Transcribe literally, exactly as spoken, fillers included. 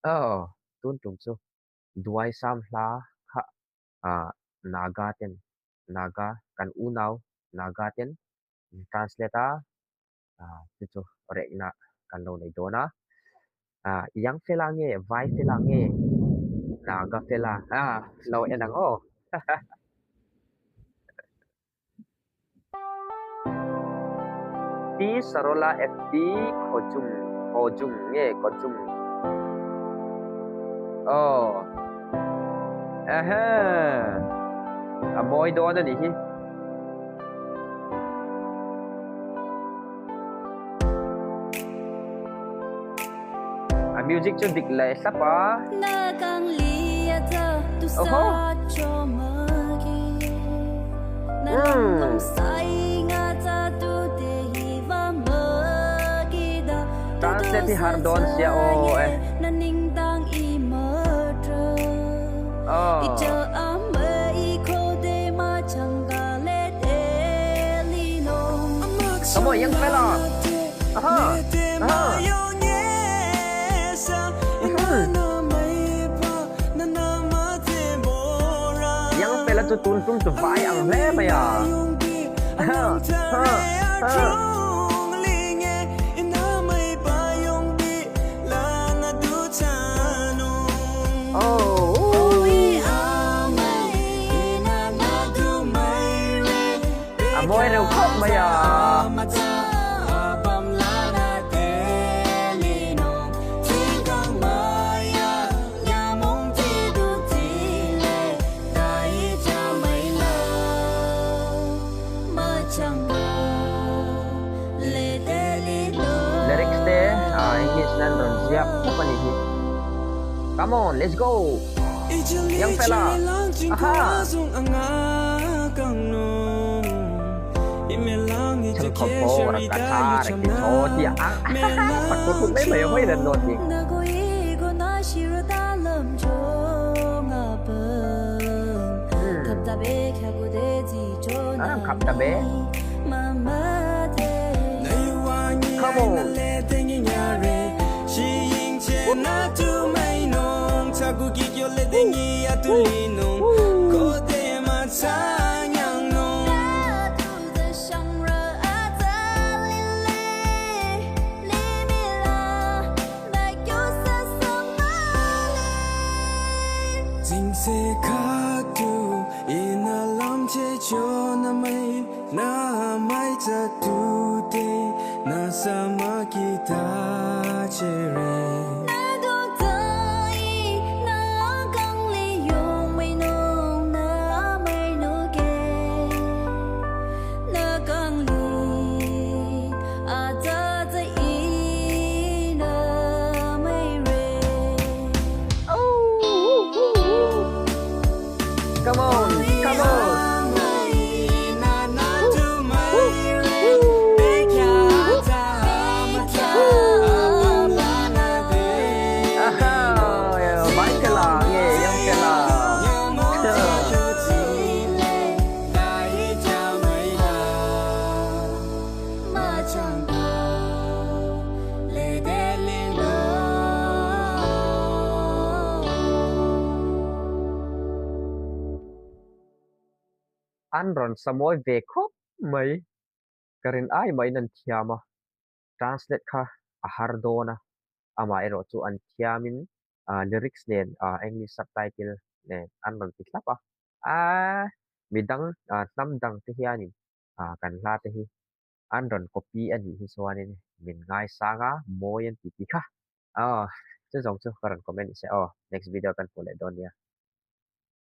Aw, tun ṭum chu Duai Sam Hla kha, a, Naga ten, Naga kan unau Naga ten translate a, a, chu chu rekna kan lo nei dawn a. A, i ang fel a nge, vai fel a nge, Naga fel a, a, lo en ang aw. Pi Sarola F P Khojung, Khojung nge, Khojung. Oh. Aha. A mawi dawn a ni hi. A music chu dik lei hlap a. Oho. Hmm. Translate hi har dawn si a aw e. Oh. Come on, i ang fel a. Aha. Aha. Mhm. I ang fel a chu tun ṭum chu vai ang hle mai a. Aha. Aha. Aha. Oh. A mawi reu khawp mai a. Lyrics te, a, English nan rawn ziak khawp a ni hi. Come on, let's go. I ang fel a. Aha. Chang khawp po ra ka thar ki tho ti a. Pat ko thut mai mai hoi ran lo ti. Hmm. Ah, khap ta be. Come on. Come on, come on. Aha, vai fel a, nge, i ang fel a. An rawn sa mawi ve khawp mai. Ka rin ai mai nan thiam a. Translate kha a har dawn a. Amaherawhchu an thiamin, a, lyrics nen, a, English subtitle nen an rawn ti hlap a. A, midang, a, hnam dang te hianin, a, kan hla te hi an rawn copy a nih hi chuanin min ngaisang a, mawi an ti ti kha. A, chu zawng chu ka rawn comment se aw, next video kan hmu leh dawn nia.